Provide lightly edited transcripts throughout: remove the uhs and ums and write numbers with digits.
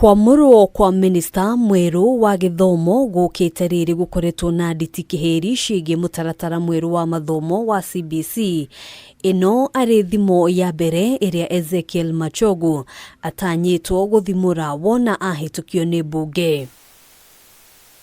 Kwamũrwo kwa minista mwerũ wa gĩthomo gũkĩte rĩrĩ gũkoretwo na nditikĩhĩri ciĩgiĩ mũtaratara mwerũ wa mathomo wa CBC. Ĩno arĩ thimo ya mbere ĩrĩa Ezekiel Machogu atanyĩtwo gũthimũra wona ahĩtũkio nĩ mbunge.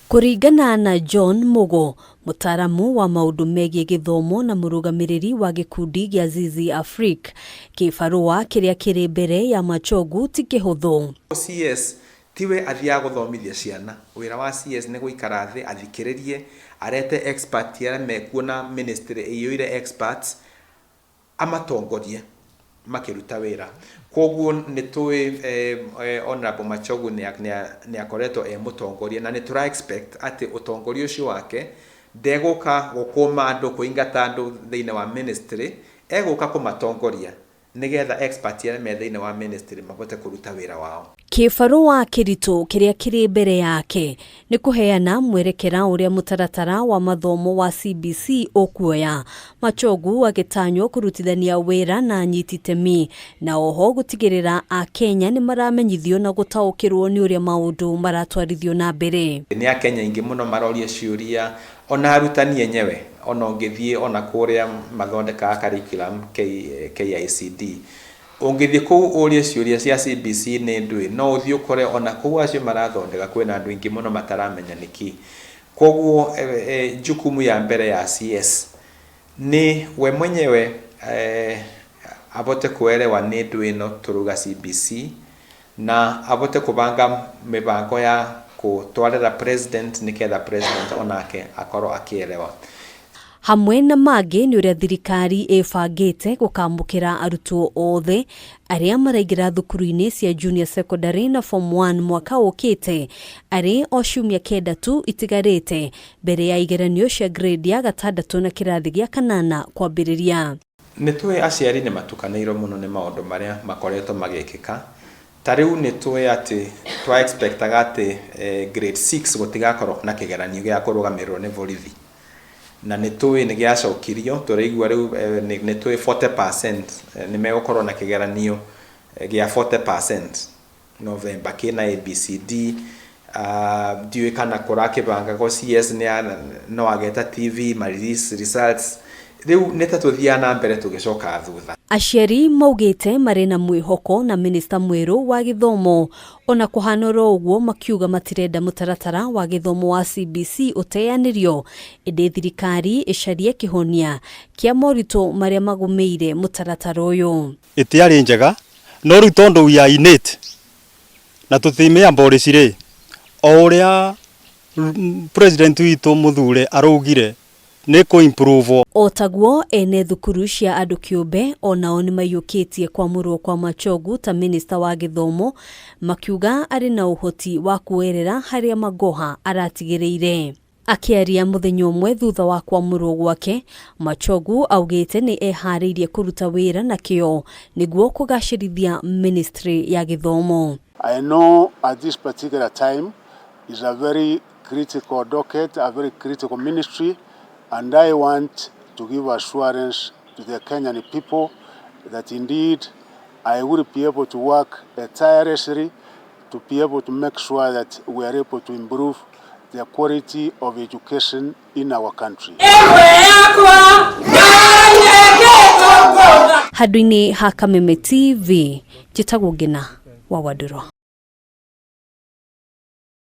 Kũringana na John Mugo, mũtaaramu wa maũndũ megiĩ gĩthomo na mũrũgamĩrĩri wa gĩkundi gĩa Zizi Afrique, kĩbarũa kĩrĩa kĩrĩ mbere ya Machogu ti kĩhũthũ. CS tiwe athiaga gũthomithia ciana. Wĩra wa CS nĩ gũikara thĩ athikĩrĩrie, arete expert arĩa mekuo na ministry ĩiyũire experts, amatongorie makĩruta wĩra. Koguo nĩ tũĩ Honorable Machogu nĩ akoretwo e mũtongoria na nĩ tũra expect atĩ ũtongoria ũcio wake ndegũka gũkũma andũ, kũingata andũ thĩinĩ wa ministry, egũka kũmatongoria nĩgetha expert arĩa me thĩinĩ wa ministry mahote kũruta wĩra wao. Kĩbarũa kĩritũ kĩrĩa kĩrĩ mbere yake nĩ kũheana mwerekera ũrĩa mũtaratara wa mathomo wa CBC ũkuoya. Machogu agĩtanywo kũrutithania wĩra na anyiti itemi na oho gũtigĩrĩra Akenya nĩ maramenyithio na gũtaũkĩrwo nĩ ũrĩa maũndũ maratwarithio na mbere. Nĩ Akenya aingĩ mũno maroria ciũria, ona arutani enyewe, ona ũngĩthiĩ ona kũrĩa mathondekaga curriculum KICD, ũngĩthiĩ kũu ũrie ciũria cia CBC nĩ ndũĩ, no ũthiĩ ũkore ona kũu acio marathondeka kwĩna andũ aingĩ mũno mataramenya nĩkĩ. Koguo jukumu ya mbere ya CS ni we mwenyewe abote kuelewa nĩ ndũ ĩno tũruga CBC na abote kubanga mibango ya gũtwarĩra president nĩgetha president onake akorwo akĩelewa. Hamwe na mangĩ nĩ ũrĩa thirikari ĩbangĩte gũkamũkĩra arutwo othe arĩa maraingĩra thukuru-inĩ cia junior secondary na form 1 mwaka ũkĩte, arĩ o ciumia 9 tu itigarĩte mbere ya igeranio cia grade ya 6 na kĩrathi gĩa 8 kwambĩrĩria. Nĩ tũĩ aciari nĩ matukanĩirwo mũno nĩ maũndũ marĩa makoretwo magĩkĩka. Ta rĩu nĩ tũĩ atĩ twa expectaga atĩ grade 6 gũtigakorwo na kĩgeranio gĩa kũrũgamĩrĩrwo nĩ borithi, na nĩ tũĩ nĩ gĩacokirio. Tũraigua rĩu nĩ tũĩ 40% nĩ megũkorwo na kĩgeranio gĩa 40% November kĩna ABCD. Ndiũĩ kana kũrakĩbangagwo CS nĩ no ageta TV ma release results. Rĩu nĩ ta tũthiaga na mbere tũgĩcokaga thutha. Aciari maugĩte marĩ na mwĩhoko na minista mwerũ wa gĩthomo, ona kũhana oro ũguo makiuga matirenda mũtaratara wa gĩthomo wa CBC ũteanĩrio, ĩndĩ thirikari ĩcarie kĩhonia kĩa moritũ marĩa magũmĩire mũtaratara ũyũ. Ĩtiarĩ njega, no rĩu tondũ we are in it na tũtimĩa mborici rĩ, o ũrĩa president witũ mũthure araugire nĩ kũ improve. O taguo ene thukuru cia andũ kĩũmbe onao nĩ maiyũkĩtie kwamũrwo kwa Machogu ta minista wa gĩthomo, makiuga arĩ na ũhoti wa kuoerera harĩa Magoha aratigĩrĩire. Akĩaria mũthenya ũmwe thutha wa kwamũrwo gwake, Machogu augĩte nĩ eharĩirie kũruta wĩra na kĩo nĩguo kũgacĩrithia ministry ya gĩthomo. I know at this particular time is a very critical docket, a very critical ministry, and I want to give assurance to the Kenyan people that indeed I will be able to work tirelessly to be able to make sure that we are able to improve the quality of education in our country. Handũ-inĩ ha Kameme TV, njĩtagwo Ngina wa Wandũrũ.